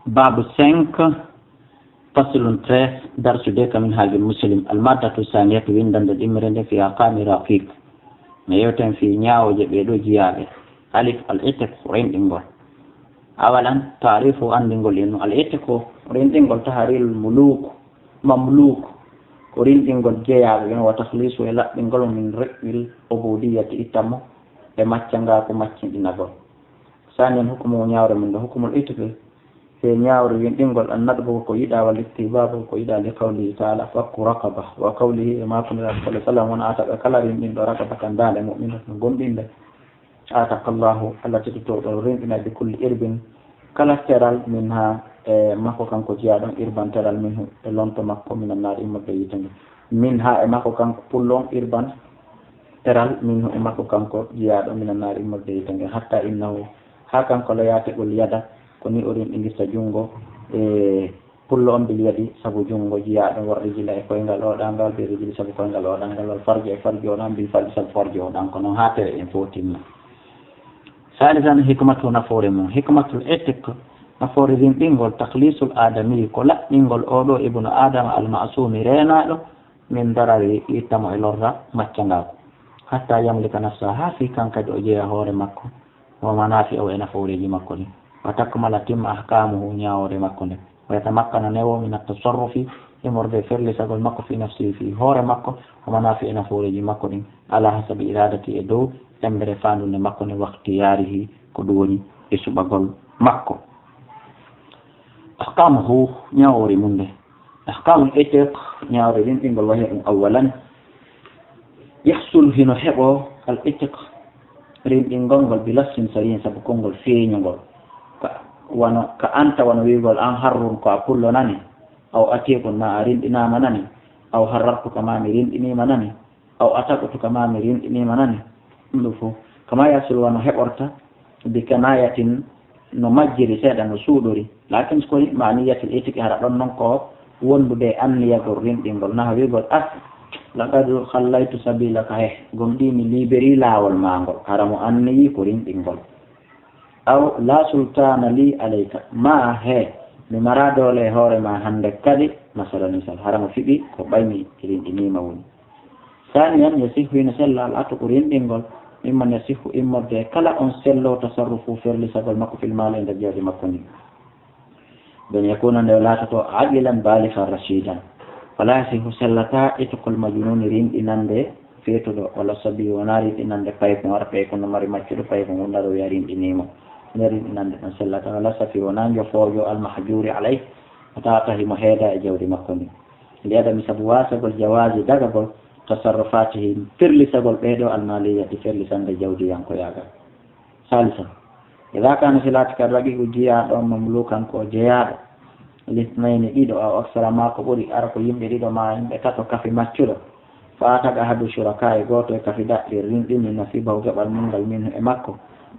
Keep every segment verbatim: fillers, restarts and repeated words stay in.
Babu cinq, faslun treize, darsu de ka Minhajul Muslim, almaddatu saniyatu, windande ɗimmere nde, fi aqami raqiq. Mi yewten fi ñaawooje ɓee ɗoo jiyaaɓe. Alif, al itiq, renɗingol. Awalan, taarifu, anndingol innu. Al itiq, renɗingol, taharil muluk, mamluk, ko renɗingol jeyaaɓe ɓen, wa takhlisu, e laɓɓingol min riqil ubudiyati, ittamo e maccangaaku maccinɗinagol. Saniyan, hukumu ñaawre mum ɗo, hukumul itiq, e ñaawre renɗingol, an nadbu ko yiɗaa, wal istibabu ko yiɗaa, li qawlihi taala, fakku raqaba, wa qawlihi, e maaku Nulaaɗo sallallahu alaihi wasallam, wona ataqa kala renɗinɗo raqaba kan daande mu'minatun gomɗinde, ataqa Allahu, Allah teddotooɗo renɗina, bi kulli irbin, kala teral, minha, e makko kanko jiyaaɗo on, irban teral, minhu, e lonto makko, minan naari, immorde yiite nge, minha, e makko kanko pullo on, irban teral, minhu, e makko kanko jiyaaɗo, minan naari, immorde yiite nge, hatta innahu, haa kanko la yatiqul yada, ko ni o renɗingirta junngo, e pullo on, bil yadi, sabu junngo jiyaaɗo, wa rijla, e koyngal oɗangal, bil rijli, sabu koyngal oɗangal, wal farji, e farji oɗan, bil farji, sabu farji oɗan, ko noon haa tere en fof timma. Salisan, hikmatu, nafoore mum. Hikmatul itiq, nafoore renɗingol, takhlisul adami, ko laɓɓingol oɗo ibnu Adama al ma'sumi, reenaaɗo, min darari, ittamo e lorra maccangaaku. Hatta yamlika nafsa, haa fii kan kadi o jeya hoore makko, wa manafi'ahu, e nafooreeji makko ɗin. Wa takmala, timma, ahkamuhu, ñaawoore makko nden. Wa yatamakkana, newo, min at-tasarrufi, immorde e ferlisagol makko, fi nafsihi, fii hoore makko, wa manafi'i, e nafooreeji makko ɗin, ala hasabi iradati, e dow emmbere faandunde makko nden, wa ikhtiyarihi, ko ɗum woni e suɓagol makko. Ahkamuhu, ñaawoore mum nde. Ahkamul itiq, ñaawre renɗingol, wa hiya ɗum, awalan, yahsul, hino heɓo, al itiq, renɗingol ngol, bi lafsin sarihin, sabu konngol feeñungol. Ka, wano, ka anta, wano wi'ugol, an harrun, ko a pullo nani, aw atiqun, ma a renɗinaama nani, aw harrartuka, ma mi renɗiniima nani, aw ataqtuka, ma mi renɗiniima nani. Ɗum ɗo fof, kama yahsul, wano heɓorta, bi kinayatin, no majjiri seeɗa, no suuɗori. Lakin, ko ni, ma niyatil itiqi, hara ɗon non ko wondude e anniyagol renɗingol. Naha wi'ugol, ah, laqad khallaytu sabilaka, he, gomɗii mi liberi laawol maa ngol. Hara mo anniyi ko renɗingol. Aw, la sultana li alayka, ma, he, mi maraa doole e hoore maa hannde kadi, masalan, misal, hara mo fiɓi ko ɓay mi renɗiniima woni. Saniyan, yasihhu, hino sella, al atiqu, renɗingol, mimman yasihhu, immorde e kala on sello, tasarrufu, ferlisagol makko, fil maali, e nder jawdi makko ndin. Bi an yakuna, nde laatoto, aqilan, balighan, rashidan. Fala yasihhu, sellata, itiqul majnuni, renɗinande feetuɗo, wala sabi, wona renɗinande paykun, hara paykun no mari maccuɗo, paykun ngun, ndaa ɗo wi'a renɗiniimo. Nde renɗinande ɗon sellata, wala safi, wona njofoojo, al mahjuri alayh, o tawata himo heeda e jawdi makko ndin. Li adami, sabu waasagol, jawaazi, dagagol, tasarrufaatihim, ferlisagol ɓee ɗoo, almaaliyati, ferlisande jawdiyankoyaagal. Salisan, idaa kaana, si laati, ka raqiiqu, jiyaaɗo on, mamluukan, ko jeyaaɗo, lisnayni, ɗiɗo, aw aksara, maa ko ɓuri, hara ko yimɓe ɗiɗo maa yimɓe tato kafi maccuɗo, fa ataqa ahadu shurakaa'i, gooto e kafidaɓɓe renɗini, nasiibahu, geɓal mum ngal, minhu, e makko,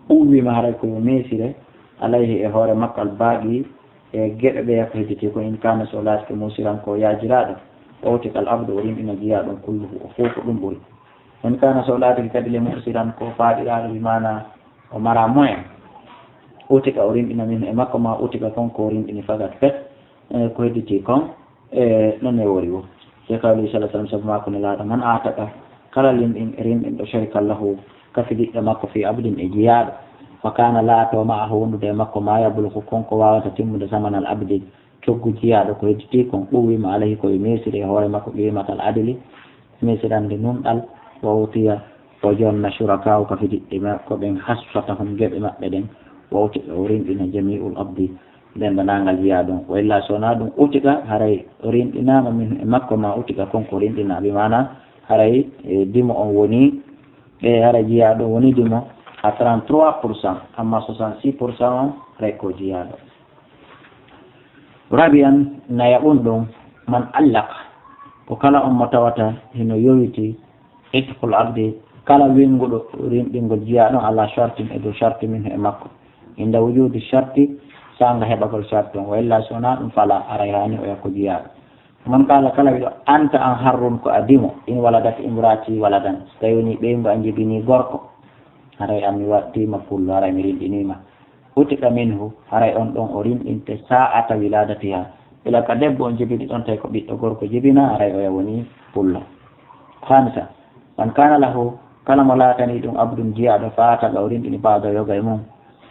uwwiima, haray ko yo meesire, alayhi, e hoore makko, al baaqi, e geɓe ɓeya ko hedditi kon, in kaana, so laatike, muusiran, ko yaajiraaɗo, utiqa al abdu, o renɗina jiyaaɗo on, kulluhu, o fof, ko ɗum ɓuri. In kaana, so laatike kadi, le mu'siran, ko faaɗiraaɗo, bi maana o maraa moyen, utiqa, o renɗina, minhu, e makko, ma utiqa, kon ko renɗini, fakat, pet, e ko hedditi kon, e non e wori wo. Te kawli sallallahu alaihi wasallam, sabu maaku Nelaaɗo, man ataqa, kala renɗin-, renɗinɗo, sharikan lahu, kafidiɗɗo makko, fi abdin, e jiyaaɗo, fa kaana, laato, ma'ahu, wondude e makko, ma yablugu, kon ko waawata timmude, samanal abdi, coggu jiyaaɗo, ko hedditi kon, uwwiima alayhi, ko yo meesiri e hoore makko, qiimatal adli, meesirande nunɗal, wa utiya, o jonna, shurakaahu, kafidiɓɓe makko ɓen, hassatahum, geɓe maɓɓe ɗen, wa utiqa, o renɗina, jami'ul abdi, denndaangal jiyaaɗo on. Wa illa, so wonaa ɗum, utiqa, haray o renɗinaama, minhu, e makko, ma utiqa, kon ko renɗinaa, bi maana, haray, e, dimo on woni, e, haray jiyaaɗo on woni dimo à trente-trois pour cent, amma soixante-six pour cent on, haray ko jiyaaɗo. Rabi'an, nayaɓun ɗum, man allaqa, ko kala on mo tawata hino yowiti, itqul abdi, kala winnguɗo rinɗingol jiyaaɗo on, ala shartin, e dow sharti, minhu, e makko, inda wujudi sharti, saanga heɓagol sharti on, wa illa, so wonaa ɗum, fala, haray haani o yakko jiyaaɗo. Man qala, kala wiɗo, anta an harrun, ko a dimo, in waladat imraati waladan, so tawi woni ɓeyngu an jibini gorko, haray an mi wattiima pullo, haray mi rinɗiniima. Utiqa minhu, haray on ɗon o rinɗinte sa'ata wiladatiha. Ila ka debbo on jibini ɗon, tawi ko ɓiɗɗo gorko jibina, haray oya woni pullo. Khamisa, man kana lahu, kala mo laatani ɗum abdun jiyaaɗo, fa ataqa o rinɗini ba'da yoga e mum,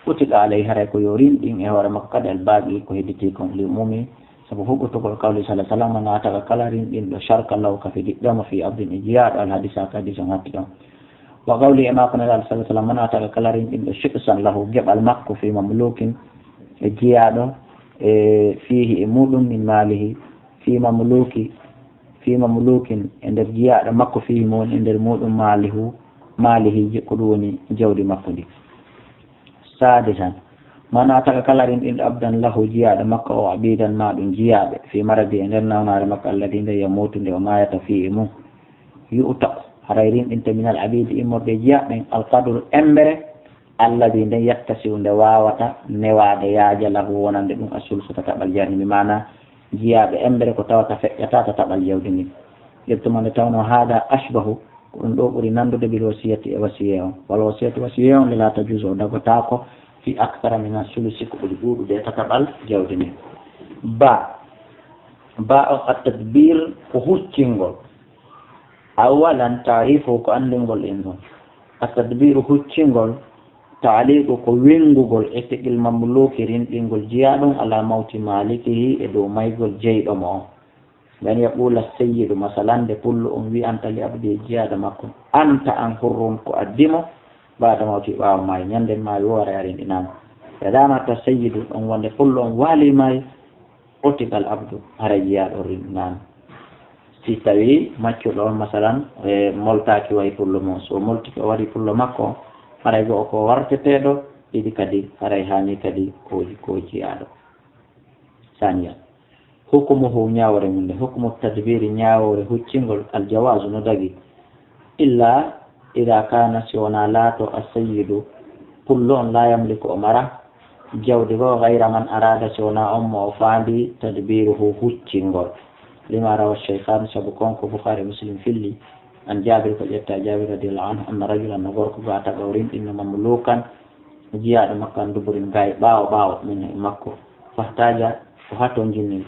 utiqa alayhi, haray ko yo rinɗin e hoore makko kadi al baqi ko hedditi kon, li umumi, sabu huɓɓutugol qawli sallallahu alaihi wasallam, man ataqa kala rinɗinɗo sharkan lahu ka fidi ɗomo fi abdin e jiyaaɗo al hadisa ka hadis on hatti ɗon. Wa qawli e maako Nelaaɗo sallallahu alaihi wasallam, man ataqa kala rinɗinɗo shiqsan lahu geɓal makko fi mamlukin e jiyaaɗo e fihi e muɗum min malihi fi mamluki fi mamlukin e nder jiyaaɗo makko fihi mo woni e nder muɗum malihu malihi je-, ko ɗum woni jawdi makko ndi. Sadisan, man ataqa kala rinɗinɗo abdan lahu jiyaaɗo makko o abidan ma ɗum jiyaaɓe fi maradi e nder nawnaare makko alladi nde yamutu nde o mayata fi e mum. Yu'taqu, haray rinɗinte minal abidi immorde e jiyaaɓe ɓen alqadru embere alladi nde yattasi'u nde waawata newaade yaaja lahu wonande ɗum assulsu tataɓal jawdi ndi maana jiyaaɓe embere ko tawata feƴƴata tataɓal jawdi ndin. Ƴettuma nde tawno hada ashbahu, ko ɗum ɗo ɓuri nanndude bil wasiyati e wasiye on. Wal wasiyatu wasiye on li la tajuzu o dagotaako fi akthara min assulusi ko ɓuri ɗuuɗude e tataɓal jawdi ndin. Ba, ba o at tadbir ko huccingol. Awalan, taarifu ko anndingol ɗin ɗon. At-tadbiru huccingol, taaliqu ko winngugol e teqil mamluki rinɗingol jiyaaɗum ala mawti malikihi e dow maygol jeyɗo mo on. Ɓen yaɓula seyyidu, masalan, nde pullo on wi'anta li abdi jiyaaɗo makko, anta an hurrun ko addimo, baada mawti ɓaawo maayi, ñannden maayi woo aray a rinɗinaama. Ɓe ɗaanata seyyidu ɗon wonde pullo on waali maayi, Utiqal abdu, haray jiyaaɗo rinɗinaama. Si tawii maccuɗo on, masalan, e moltaaki wayi pullo mo, so o moltike o waɗi pullo makko, haray go'o ko warteteeɗo, ɗiɗi kadi haray haani kadi ko, ko jiyaaɗo. Saniya, hukumuhu, ñaawore mum nde, hukumu tadbiri, ñaawore huccingol, aljawaazu, no dagi. Illa ida kana, si wonaa laato, asayyidu, pullo on, la yamliku, o mara jawdi goo, gayra man arada, si wonaa on mo o faandi, tadbiruhu, huccingol. Lima rawa Shaykhan, sabu kon ko Bukhari Muslim filli, an Jabir, ko ƴetta Jabir radiyallahu anhu, anna rajulan, no gorko goo, ataqa o rinɗinno mamlukan, jiyaaɗo makko, an duburin, gay ɓaawo ɓaawo, min e makko. Fahtaja, o hatonjini.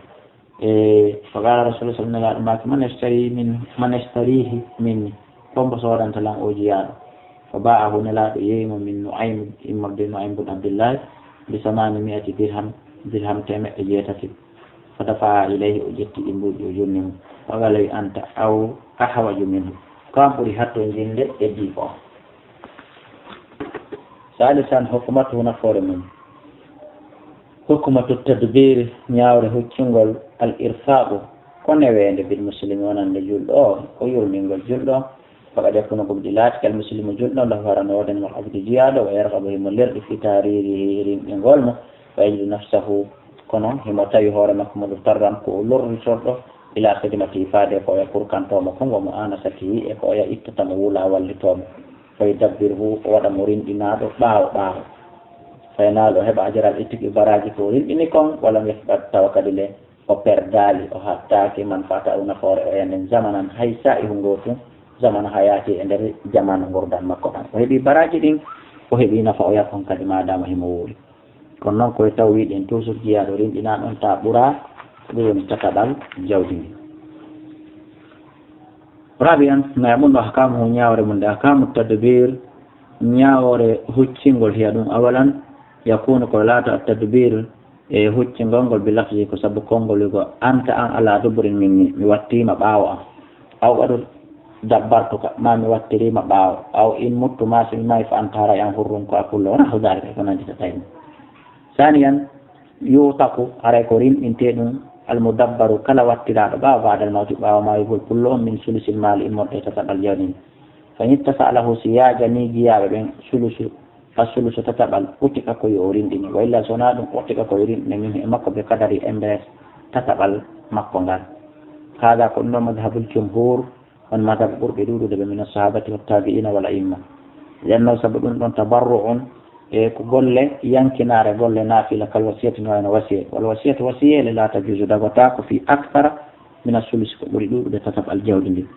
E, faqala Rasulullah sallallahu alaihi wasallam, maaki, "Man yashtari min, man yashtarihi minni?" Hombo soodanta lan o jiyaaɗo? Fa ba'ahu, Nelaaɗo yeeyi mo min Nu'aym, immorde Nu'aym bun Abdillah, bi samani mi'ati dirham, dirham teemeɗɗe jeetati. Fa dafa'a ilayhi, o ƴetti ɗimbuuji, o jonni mo. Faqala, anta aw ahwaju minhu. Ko an ɓuri hattonjinde e diibo on. Salisan, hukmatu, nafoore mum. Hukmatu tadbiri, ñaawre huccingol, al irfaqu, ko neweende, bil muslimi, wonande julɗo o, ko yurmingol julɗo o. Faqad yakunu, ko ɗum ɗi laati, kal muslimu, julɗo, lahu, harano woodani mo, abdu, jiyaaɗo, wa yarghabu, himo lerɗi, fi tahririhi, rinɗingol mo, wa yajidu nafsahu, kono himo tawi hoore makko, mudtarran, ko o lorritorɗo, ila khidmatihi, faade ko oya kurkantoo mo kon, wa mu'anasatihi, e ko oya ittata mo wula wallitoo mo. Fa yudabbiruhu, o waɗa mo rinɗinaaɗo ɓaawo ɓaawo. Fa yanaalu, o heɓa ajral ittuki baraaji ko o rinɗini kon, walam yafqad, tawa kadi le o perdaali, o hattaaki, manfaata aw nafoore o yanen zamanan, hay saa'ihu ngootun, zamana hayaati, e nder jamaanu ngurdam makko ɗam. O heɓi baraaji ɗin, o heɓi nafa o yakon kadi maadaama himo wuuri. Kono noon ko e taw wiɗen toujours jiyaaɗo rinɗinaa ɗon ta ɓura, ko ɗum woni tataɓal jawdi ndi. Rabi'an, nayaɓun ɗo ahkamuhu, ñaawre mum nde, ahkamu tadbir, ñaawre huccingol hiya ɗum, awalan, yakunu, ko laata at tadbir, e huccingol ngol, bi lafzi, ko sabu konngol wi'go, anta an ala duburin minni, mi wattiima ɓaawo an. Aw qad dabbartuka, ma mi wattiriima ɓaawo. Aw in muttu, ma si mi maayi, fa anta, haray an, hurrun, ko a pullo. Wa nahwu dhalika, ko nanndi tataɓe ɗum. Saniyan, yutaku, haray ko rinɗintee ɗum, al mudabbaru, kala wattiraaɗo ɓaawo, ba'dal mawti, ɓaawo maayugol pullo on, min sulusil maali, immorde e tataɓal jawdi ndin. Fa in ittasa'a lahu, si yaajanii jiyaaɓe ɓen sulusu, fa sulusu, tataɓal, utiqa, ko yo o rinɗine. Wa illa, so wonaa ɗum, utiqa, ko yo rinɗine, minhu, e makko, bi qadari, embere tataɓal makko ngal. Hada, ko ɗum ɗo madhabul jumhur, on madhab ɓurɓe ɗuuɗude ɓe, min assahabati wattabi'ina wal a'imma. Li'annahu, sabu ɗum ɗon, tabarru'un, e ko golle yankinaare, golle naafila, kal wasiyati, no wayno wasiye. Wal wasiyatu, wasiyeele, la tajuzu, dagotaako, fi akthara min assulusi, ko ɓuri ɗuuɗude tataɓal jawdi ndin.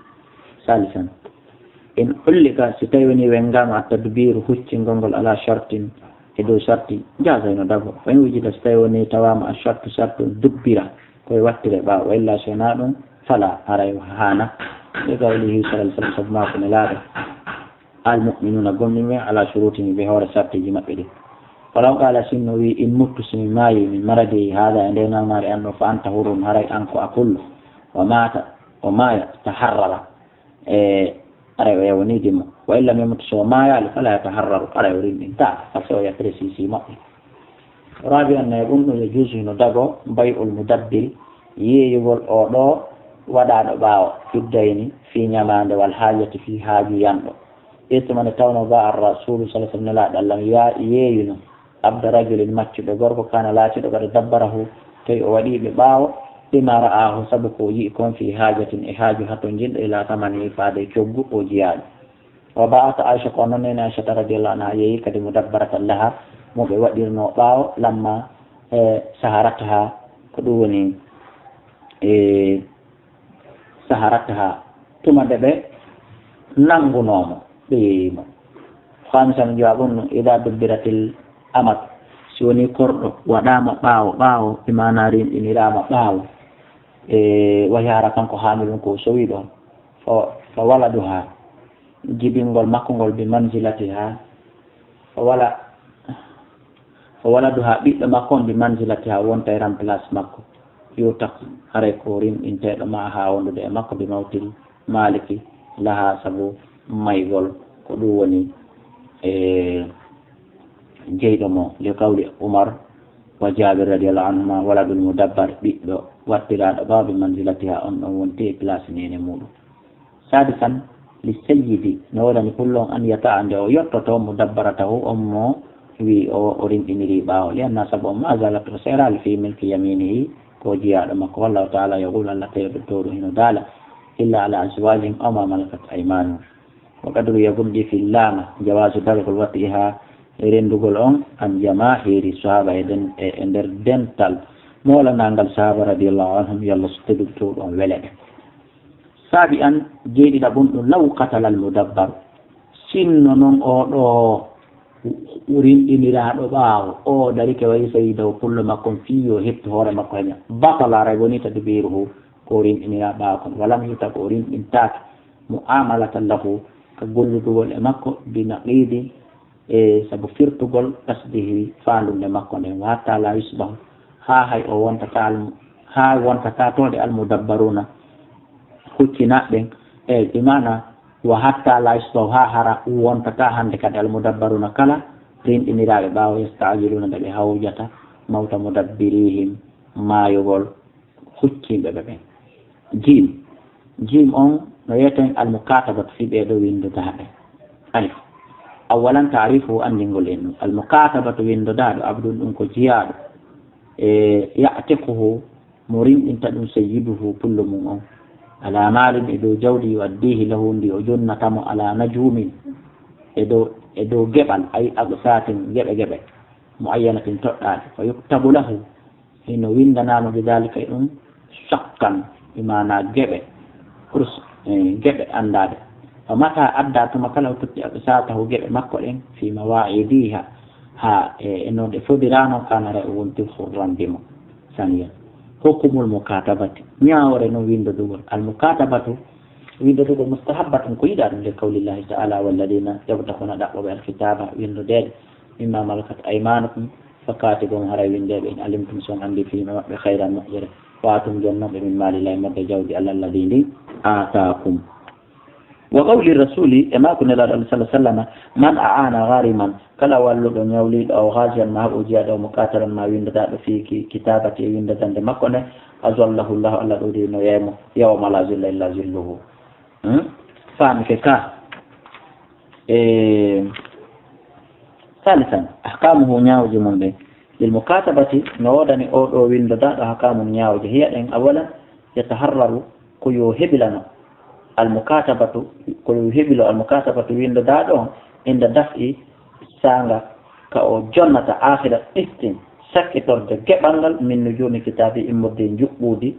Salisan, in ullika, si tawi woni wenngaama, at tadbiru, huccingol ngol, ala shartin, E dow sarti, jaasa hino dago. Fa in wujida, so tawi woni tawaama a sartu, sartu dubbira, koye wattire ɓaawo, wa illa so wonaa ɗum, fala, haray haana. Li qawlihi sallallahu alaihi wasallam, sabu maako Nelaaɗo, al mu'minuna, gomɗinɓe, ala shurutihim, ɓe hoore sartiji maɓɓe ɗin. Walaw qala, sinno wi, in muttu, si mi maayi, min maradi hada, e nde nawnaare an ɗo, fa anta hurrun, haray an ko a pullo, wa mata, o maaya, taharrara, e aray o yawanidi mo. Wa illa mi mutu, so maayaali, fala yataharraru, aray o rinɗinta, parce que o yattiri sisi maɓɓe. Rabi an nayi ɗum ɗum, yajuusu, hino dago, bay'ul mudabbiri, yeeyugol o ɗo waɗaaɗo ɓaawo, fiddayni, fii ñamaande, wal haajati, fii haaju yanɗo. Ittumane tawno ba ar rasulu sallallahu alaihi wasallam, Nelaaɗo Allah ya-, yeeyuno, abda rajulin, maccuɓe gorko, kana laatiiɗo, qad dabbarahu, tawi o waɗii ɓe ɓaawo, bima ra'ahu, sabu ko o yi'i kon, fii haajatin, e haaju hatonjinɗo, ila tamani, faade coggu o jiyaaɗo. Wa ba'ata Aisha, ko non nene Aisha radiyallahu anha yeeyi kadi mudabbaratan laha, mo ɓe waɗirno ɓaawo, lamma, e, saharatha, ko ɗum woni, e, saharatha, tuma nde ɓe nanngunoo mo, ɓe yeeyi mo. Khamisan, jawaabun, ida dubbiratil amat, si woni korɗo waɗaama ɓaawo, ɓaawo, bi maana rinɗiniraama ɓaawo, e, wa hiya, hara kanko haamilun ko o sowi ɗon, fa, fa waladuha, jibingol makko ngol, bi manzilatiha, fa wala, fa waladuha, ɓiɗɗo makko on, bi manzilatiha, wonta e remplace makko, yurtaq, haray ko rinɗinteeɗo ma haa wondude e makko, bi mawtil maliki laha, sabu maygol ko ɗum woni e jeyɗo mo, li qawli Umar wa Jabir radiyallahu anhuma, waladul mudabbar, ɓiɗɗo wattiraaɗo ɓaawo, bi manzilatiha, on ɗon wonti e place nene muɗum. Sadisan, li sayyidi, no wonani pullo on, an yata'a, nde o yottoto, mudabbaratahu, on mo wi o, o rinɗiniri ɓaawo, li anna, sabu on, ma zalat, o seeraali, fi milki yaminihi, ko jiyaaɗo makko, wallahu ta'ala yaqulu, Allah tawi ɗo towɗo hino daala, illa ala azwajihim aw ma malakat aymanuhum. Wa qad ruwiya, gomɗii, fi laama, jawaazu dagagol wattiha, e renndugol on, an jamaahiri sahaaba, e den-, e, e nder dental moolanangal sahaaba radiyallahu anhum, yalla so teddudi towɗo on wele ɓe. Saabi an, jeeɗiɗaɓun ɗum, law qatala al mudabbar, sinno non oo ɗoo rinɗiniraaɗo ɓaawo, o darike wayi so yi daw pullo makko on fii yo hettu hoore makko heña, batala, aray woni tadbiruhu, ko rinɗiniraa ɓaawo kon, walam yuta, ko o rinɗintaake, mu'amalatan lahu, ka golludugol e makko, bi naqidi, e sabu firtugol, qasdihi, faandunde makko nden, wa hatta la yusbahu, haa hay o wontata al-, haa wontata toon de al mudabbaruna, huccinaaɓe ɓen, e bi maana, wa hatta la yusbahu, haa hara wontata hannde kadi al mudabbaruna kala rinɗiniraaɓe ɓaawo, yasta'jiluna, nde ɓe hawjata, mawta mudabbirihim, maayugol huccinɓe ɓe ɓen. Jiim. Jiim on no wiyeten almukatabatu fii ɓee ɗoo winndodaaɓe. Alif. Awwalan, taarifu, anndingol en ɗum. Almukatabatu, winndodaaɗo, abdun, ɗum ko jiyaaɗo. E ya'tiquhu, mo rinɗinta ɗum, sayyiduhu, pullo mum on. Ala maalin, e dow jawdi, yu'addihi lahu, ndi o jonnata mo, ala najuumin, e dow, e dow geɓal, ay aqsaatin, geɓe geɓe, muayyanatin, toɗɗaaɗe. Fa yuktabu lahu, hino winndanaama bidaalika e ɗum, sakkan, bi maana geɓe, kurs, e, geɓe anndaaɗe. Fa mata adda, tuma kala o totti, aqsaatahu, geɓe makko ɗen, fi mawaidiha, haa e, e no ɗe fodiraano, kana, aray o wonti hurran dimo. Saniyan, hukmul mukatabati, ñaawore non winndodugol. Al mukatabatu, winndodugol, mustahabbatun, ko yiɗaa ɗum, li qawlillahi ta'ala, walladina yabtaguna, ɗaɓɓooɓe alkitaba, winndodeede, mimma malakat aymanukum, fakkati gom haray winndeeɓe, in alimtum, si on anndi, fiima maɓɓe, khayran, moƴƴere, wa atum, jonnonɓe, min malillahi, modde jawdi Allah, alladi, ndi, ataakum. Wa qawli rasuli, e maaku Nelaaɗo Allah sallallahu alaihi wasallam, man a'ana ghariman, kala walluɗo ñawliiɗo, aw ghaziyan, ma haɓo jiyaaɗo, aw mukataban, ma winndotaaɗo, fi ki-, kitabati, e winndodande makko nde, azallahu Allah, Allah ɗowdi no yaymo, yawma la zilla illa zilluhu. Hmm? Faami ke ka. E, salisan, ahkamuhu, ñaawuji mum ɗin. Lil mukatabati, no woodani oo ɗoo winndodaaɗo ahkamun, ñaawuji. Hiya ɗen, awalan, yataharraru, ko yo hebilano. Al mukatabatu, ko yo hebilo al mukatabatu, winndodaaɗo on, inda daf'i, saanga ka o jonnata, akhira qistin, sakkitorde geɓal ngal, min nujumi kitabi, immorde e njuɓɓudi,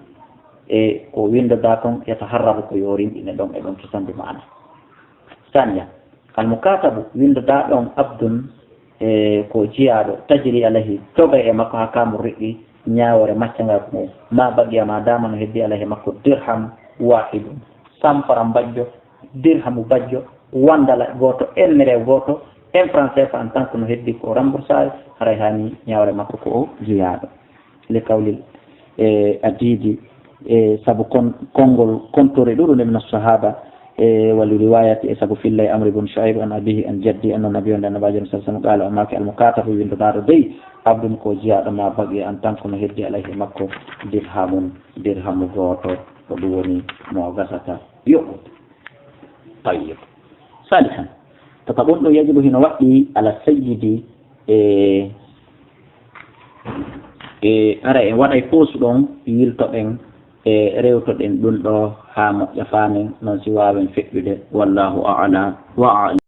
e ko winndodaa kon, yataharraru, ko yo rinɗine ɗon e ɗon kisan, bi maana. Saniya, al mukatabu, winndodaaɗo on, abdun, e ko jiyaaɗo, tajri alayhi, dogay e makko haa kaamu riɗɗi, ñaawoore macca ngal ko, ma baqiya ma daama no heddi alayhi makko dirham waahidun, sampara mbajjo, dirhamu bajjo, wandala gooto, ennere gooto, en français fa en tant que no heddi ko remboursé, haray haani ñaawre makko ko o jiyaaɗo. Li kawlil, e, adiidi, e, sabu kon-, konngol kontore ɗuɗo nde min sahaba, e, wali riwayati, e sabu fillay Amr ibn Shu'ayb an abihi an jaddi, anna nabi on annabajo sallallahu alaihi wasallam qala, o maaki, al mukatabu, winndotaaɗo dey, abdun ko jiyaaɗo ma baqi en tant que no heddi alayhi makko dirhamun, dirhamu gooto, ko ɗum woni mo gasata yoɓude. Tayyib. Salihan. To ka ɓon ɗum yajibu hino waɗɗi ala sayyidi e, e, ara en waɗay poosu ɗon, yiltoɗen e rewtoɗen ɗum ɗo haa moƴƴa faamen, non si waawen feƴƴude. Wallahu a'lam wa a'lam.